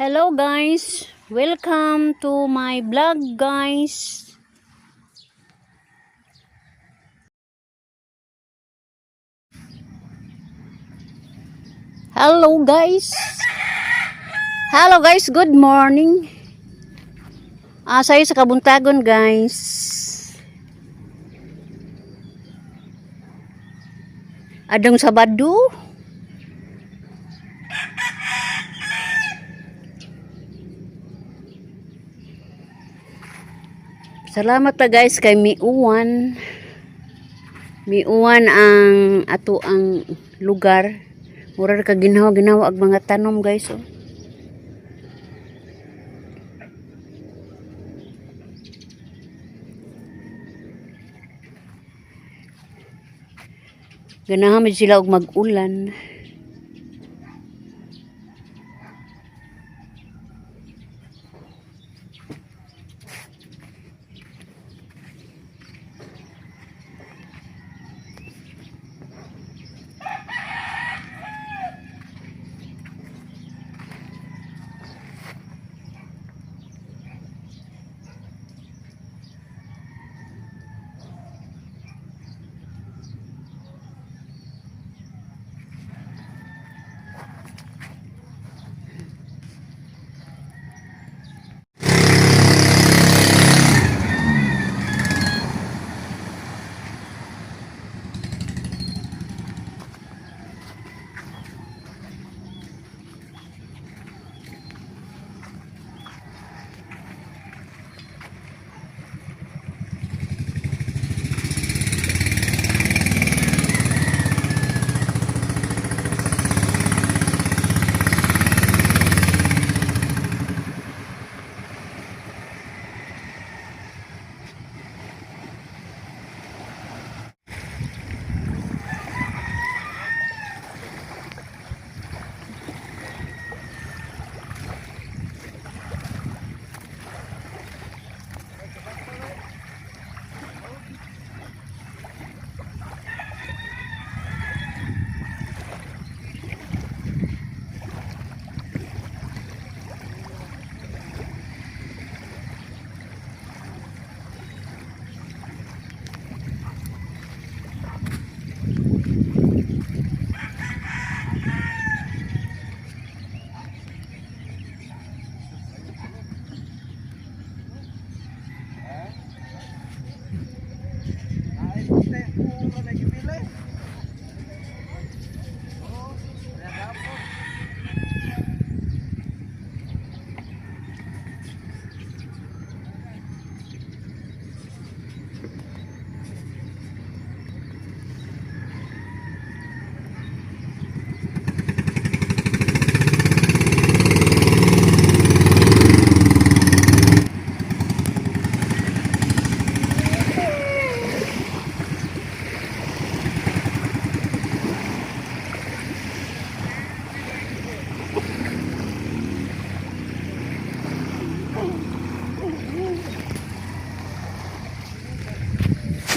Hello guys, welcome to my vlog, guys. Hello guys. Hello guys, good morning. Ah, sayo sa kabuntagon, guys. Adong Sabado. Salamat ta, guys, kay miuwan. Miuwan ang ato ang lugar. Mura ra ka ginhawa ginhawa ang mga tanom, guys, oh. Ganahan man sila og mag-ulan.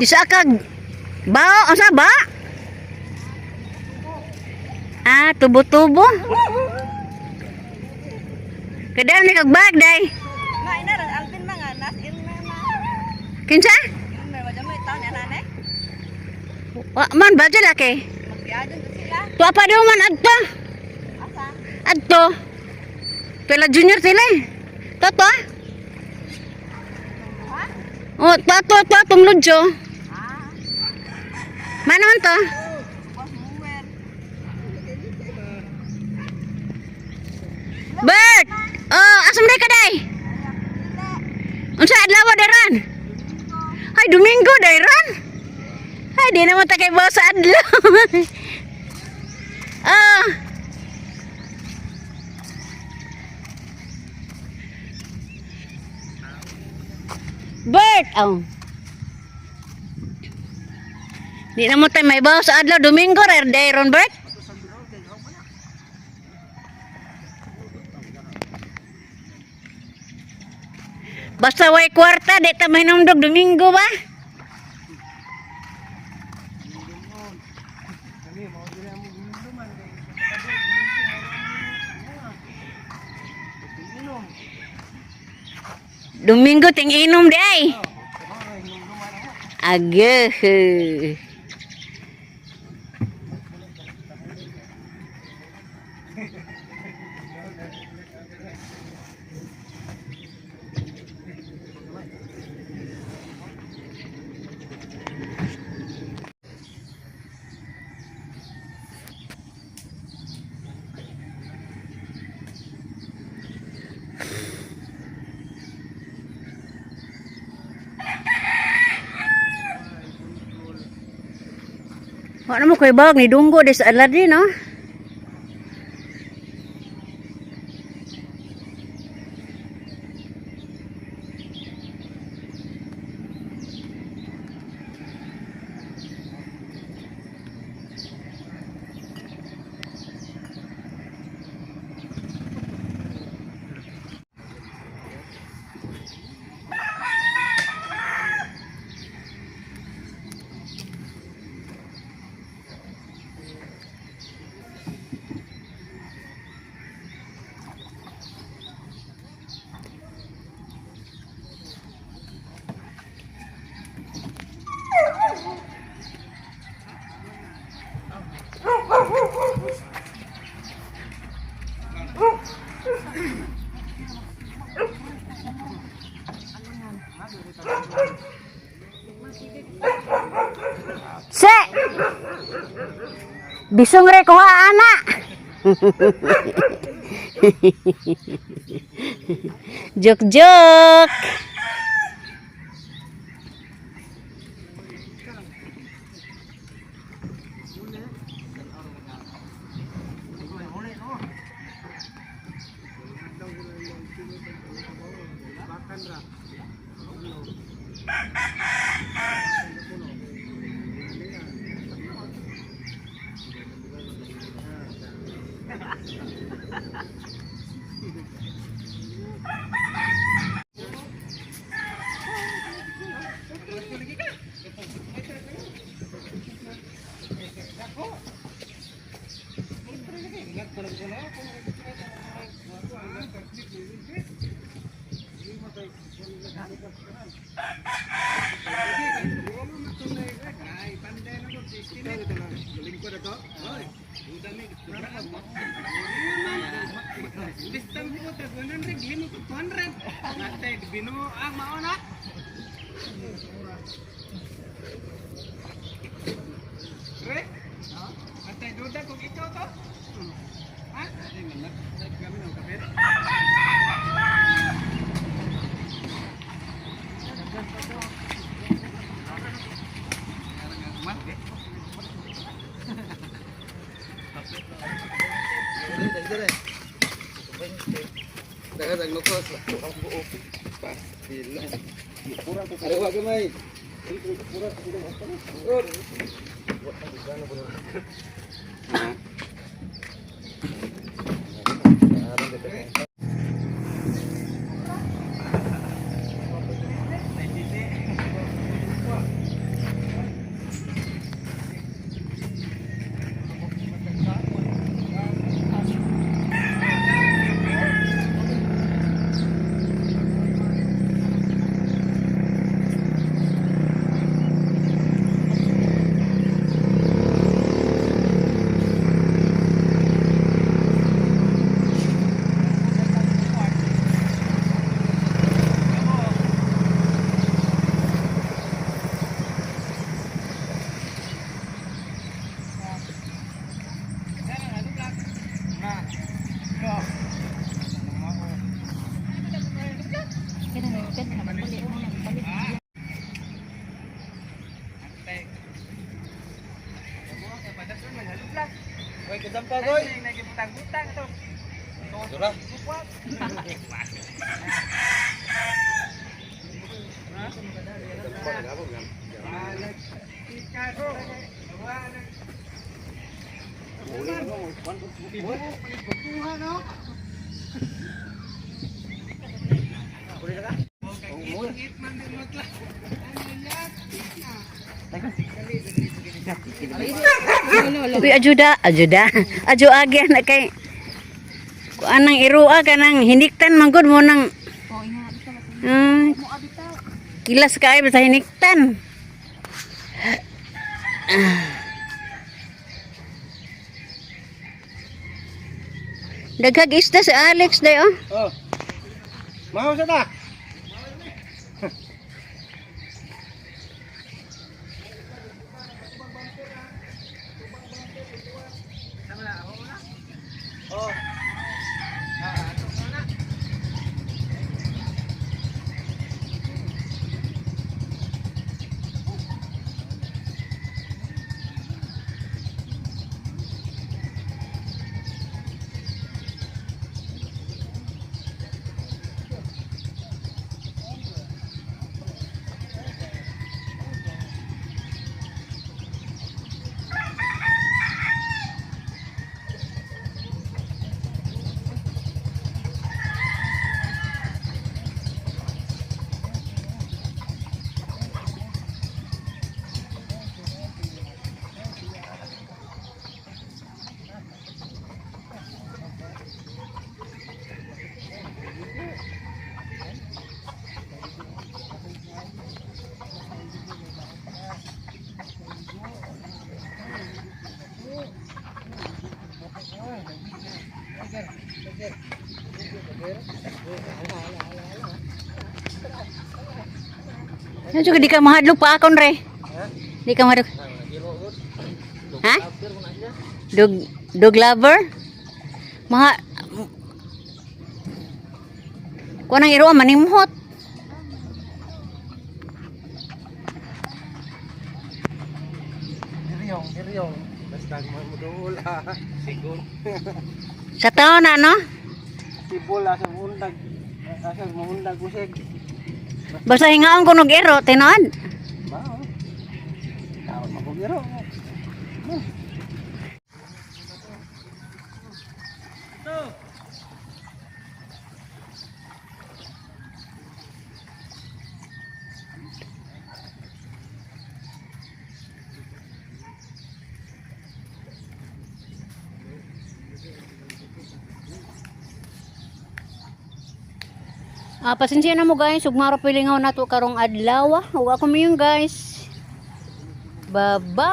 Di sa kag bao, asa ba? Ah, tubo-tubo. Kada ni kag bag day. Nga ina ran Alvin mga nas ilmer ma. Kinsa? Ilmer wa jamo taon ana ne. Wa man ba laki? Magpiadon to sila. Tuwa pa daw man adto. Asa? Adto. Pela junior sila eh. Toto ah. Ha? Oh, to to to tong ludyo. Ah, Mana man to? was muwer. Bert! Oh, asam day ka day? Unsa adlaw daran? Ay, Domingo dayran. Ay, di naman ta kay sa adlaw. Ah. Bert! Oh. Di na mo tayo may bawas sa adlaw Domingo rare dayron, Bert. Basta way kwarta, di ta mahinumdog Domingo ba? Domingo ting inom di ay. Ageh. Wala mo koy bag ni dunggo di sa Aladdin, no? Se! Bisong re kuha ana. Joke joke. Uy, ajuda, ajuda. Ajo agi na kay kuan nang irua kanang hiniktan man gud mo nang. Kilas kaayo basta hiniktan. Daghag isda si Alex day oh. Oh. Mahaw sa ta. Ano di ka mahadlok pa akon re? Di ka mahadlok. Ha? Dog lover? Maha. Kuha nang iro manimhot. Hiryong, hiryong. Basta mamuduol ha. Siguro. Sa taon na no? Sibol asa muundag. Asa muundag usig. Basta hingaon ko nog iro tinuod. Ba. Tawon magugiro. Ah, pasensya na mo guys, ug maro pilingaw nato karong adlaw. Ug ako mayon guys. Bye-bye.